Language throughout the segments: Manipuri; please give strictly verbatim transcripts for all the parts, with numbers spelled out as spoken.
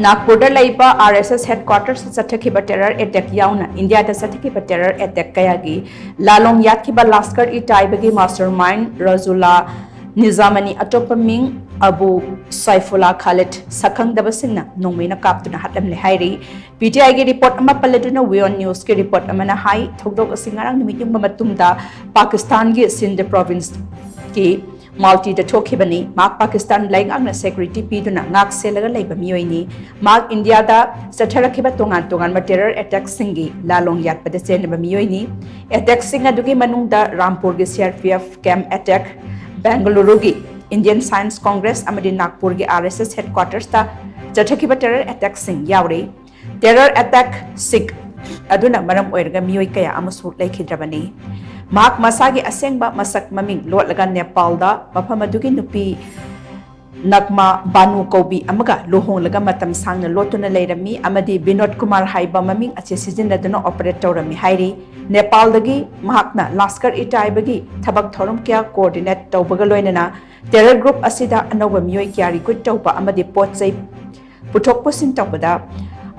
ꯅꯥꯒꯄꯨꯔꯗ ꯂꯩꯕ ꯑꯥꯔ ꯑꯦꯁ ꯑꯦꯁ ꯍꯦꯗꯀ꯭ꯋꯥꯇꯔꯁꯇ ꯆꯠꯊꯈꯤꯕ ꯇꯦꯔꯔ ꯑꯦꯇꯦꯛ ꯌꯥꯎꯅ ꯏꯟꯗꯤꯌꯥꯗ ꯆꯠꯊꯈꯤꯕ ꯇꯦꯔꯔ ꯑꯦꯇꯦꯛ ꯀꯌꯥꯒꯤ ꯂꯥꯂꯣꯡ ꯌꯥꯠꯈꯤꯕ ꯂꯥꯁꯀꯔ ꯏ ꯇꯥꯏꯕꯒꯤ ꯃꯥꯁꯇꯔ ꯃꯥꯏꯟ ꯔꯖꯨꯂꯥ ꯅꯤꯖꯥꯃꯅꯤ, ꯑꯇꯣꯞꯄ ꯃꯤꯡ ꯑꯕꯨ ꯁꯥꯏꯐꯨꯂꯥ ꯈꯥꯂꯤꯗ, ꯁꯛꯈꯪꯗꯕꯁꯤꯡꯅ ꯅꯣꯡꯃꯩꯅ ꯀꯥꯞꯇꯨꯅ ꯍꯥꯠꯂꯝꯂꯦ ꯍꯥꯏꯔꯤ꯫ ꯄꯤ ꯇꯤ ꯑꯥꯏꯒꯤ ꯔꯤꯄꯣꯔꯠ ꯑꯃ ꯄꯜꯂꯗꯨꯅ ꯋꯤꯌꯣꯟ ꯅ꯭ꯌꯨꯁꯀꯤ ꯔꯤꯄꯣꯔꯠ ꯑꯃꯅ ꯍꯥꯏ, ꯊꯧꯗꯣꯛ ꯑꯁꯤ ꯉꯔꯥꯡ ꯅꯨꯃꯤꯠ ꯌꯨꯡꯕ ꯃꯇꯨꯡꯗ ꯄꯥꯀꯤꯁꯇꯥꯟꯒꯤ ꯁꯤꯟꯙ ꯄ꯭ꯔꯣꯚꯤꯟꯁꯀꯤ ꯃꯥꯜꯇꯤꯗ ꯊꯣꯛꯈꯤꯕꯅꯤ꯫ ꯃꯍꯥꯛ ꯄꯥꯀꯤꯁꯇꯥꯟ ꯂꯩꯉꯥꯛꯅ ꯁꯦꯀ꯭ꯌꯨꯔꯤꯇꯤ ꯄꯤꯗꯨꯅ ꯉꯥꯛ ꯁꯦꯜꯂꯒ ꯂꯩꯕ ꯃꯤꯑꯣꯏꯅꯤ꯫ ꯃꯍꯥꯛ ꯏꯟꯗꯤꯌꯥꯗ ꯆꯠꯊꯔꯛꯈꯤꯕ ꯇꯣꯉꯥꯟ ꯇꯣꯉꯥꯟꯕ ꯇꯦꯔꯔ ꯑꯦꯇꯦꯛꯁꯤꯡꯒꯤ ꯂꯥꯂꯣꯡ ꯌꯥꯠꯄꯗ ꯆꯦꯟꯅꯕ ꯃꯤꯑꯣꯏꯅꯤ꯫ ꯑꯦꯇꯦꯛꯁꯤꯡ ꯑꯗꯨꯒꯤ ꯃꯅꯨꯡꯗ ꯔꯥꯝꯄꯨꯔꯒꯤ C R P F camp attack, ꯕꯦꯡꯒꯂꯨꯔꯨꯒꯤ ꯏꯟꯗꯤꯌꯟ ꯁꯥꯏꯟꯁ ꯀꯣꯡꯒ꯭ꯔꯦꯁ ꯑꯃꯗꯤ ꯅꯥꯒꯄꯨꯔꯒꯤ ꯑꯥꯔ ꯑꯦꯁ ꯑꯦꯁ ꯍꯦꯗꯀ꯭ꯋꯥꯇꯔꯁꯇ ꯆꯠꯊꯈꯤꯕ ꯇꯦꯔꯔ ꯑꯦꯇꯦꯛꯁꯤꯡ ꯌꯥꯎꯔꯤ꯫ ꯇꯦꯔꯔ ꯑꯦꯇꯦꯛꯁꯤꯡ ꯑꯗꯨꯅ ꯃꯔꯝ ꯑꯣꯏꯔꯒ ꯃꯤꯑꯣꯏ ꯀꯌꯥ ꯑꯃꯁꯨ ꯂꯩꯈꯤꯗ꯭ꯔꯕꯅꯤ꯫ ꯃꯍꯥꯛ ꯃꯁꯥꯒꯤ ꯑꯁꯦꯡꯕ ꯃꯁꯛ ꯃꯃꯤꯡ ꯂꯣꯠꯂꯒ ꯅꯦꯄꯥꯜꯗ ꯃꯐꯝ ꯑꯗꯨꯒꯤ ꯅꯨꯄꯤ ꯅꯒꯃꯥ ꯕꯥꯅꯨ ꯀꯧꯕꯤ ꯑꯃꯒ ꯂꯨꯍꯣꯡꯂꯒ ꯃꯇꯝ ꯁꯥꯡꯅ ꯂꯣꯠꯇꯨꯅ ꯂꯩꯔꯝꯃꯤ ꯑꯃꯗꯤ ꯕꯤꯅꯣꯗ ꯀꯨꯃꯥꯔ ꯍꯥꯏꯕ ꯃꯃꯤꯡ ꯑꯁꯤ ꯁꯤꯖꯤꯟꯅꯗꯨꯅ ꯑꯣꯄꯔꯦꯠ ꯇꯧꯔꯝꯃꯤ ꯍꯥꯏꯔꯤ꯫ ꯅꯦꯄꯥꯜꯗꯒꯤ ꯃꯍꯥꯛꯅ ꯂꯥꯁꯀꯔ ꯏ ꯇꯥꯏꯕꯒꯤ ꯊꯕꯛ ꯊꯧꯔꯝ ꯀꯌꯥ ꯀꯣꯑꯣꯔꯗꯤꯅꯦꯠ ꯇꯧꯕꯒ ꯂꯣꯏꯅꯅ ꯇꯦꯔꯔ ꯒ꯭ꯔꯨꯞ ꯑꯁꯤꯗ ꯑꯅꯧꯕ ꯃꯤꯑꯣꯏ ꯀꯌꯥ ꯔꯤꯀ꯭ꯔꯨꯠ ꯇꯧꯕ ꯑꯃꯗꯤ ꯄꯣꯠ ꯆꯩ ꯄꯨꯊꯣꯛ ꯄꯨꯁꯤꯟ ꯇꯧꯕꯗ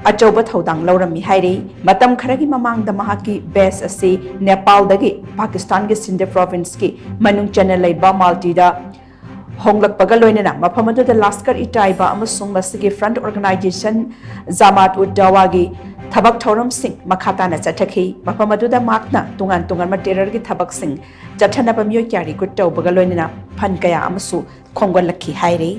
ꯑꯆꯧꯕ ꯊꯧꯗꯥꯡ ꯂꯧꯔꯝꯃꯤ ꯍꯥꯏꯔꯤ꯫ ꯃꯇꯝ ꯈꯔꯒꯤ ꯃꯃꯥꯡꯗ ꯃꯍꯥꯛꯀꯤ ꯕꯦꯁ ꯑꯁꯤ ꯅꯦꯄꯥꯜꯗꯒꯤ ꯄꯥꯀꯤꯁꯇꯥꯟꯒꯤ ꯁꯤꯟꯙ ꯄ꯭ꯔꯣꯚꯤꯟꯁꯀꯤ ꯃꯅꯨꯡ ꯆꯟꯅ ꯂꯩꯕ ꯃꯥꯜꯇꯤꯗ ꯍꯣꯡꯂꯛꯄꯒ ꯂꯣꯏꯅꯅ ꯃꯐꯝ ꯑꯗꯨꯗ ꯂꯥꯁꯀꯔ ꯏ ꯇꯥꯏꯕ ꯑꯃꯁꯨꯡ ꯃꯁꯤꯒꯤ ꯐ꯭ꯔꯟꯠ ꯑꯣꯔꯒꯅꯥꯏꯖꯦꯁꯟ ꯖꯥꯃꯥꯠ ꯎꯗ ꯗꯋꯥꯒꯤ ꯊꯕꯛ ꯊꯧꯔꯝꯁꯤꯡ ꯃꯈꯥ ꯇꯥꯅ ꯆꯠꯊꯈꯤ꯫ ꯃꯐꯝ ꯑꯗꯨꯗ ꯃꯍꯥꯛꯅ ꯇꯣꯉꯥꯟ ꯇꯣꯉꯥꯟꯕ ꯇꯦꯔꯔꯒꯤ ꯊꯕꯛꯁꯤꯡ ꯆꯠꯊꯅꯕ ꯃꯤꯑꯣꯏ ꯀꯌꯥ ꯔꯤꯀ꯭ꯔꯨꯠ ꯇꯧꯕꯒ ꯂꯣꯏꯅꯅ ꯐꯟ ꯀꯌꯥ ꯑꯃꯁꯨ ꯈꯣꯝꯒꯠꯂꯛꯈꯤ ꯍꯥꯏꯔꯤ꯫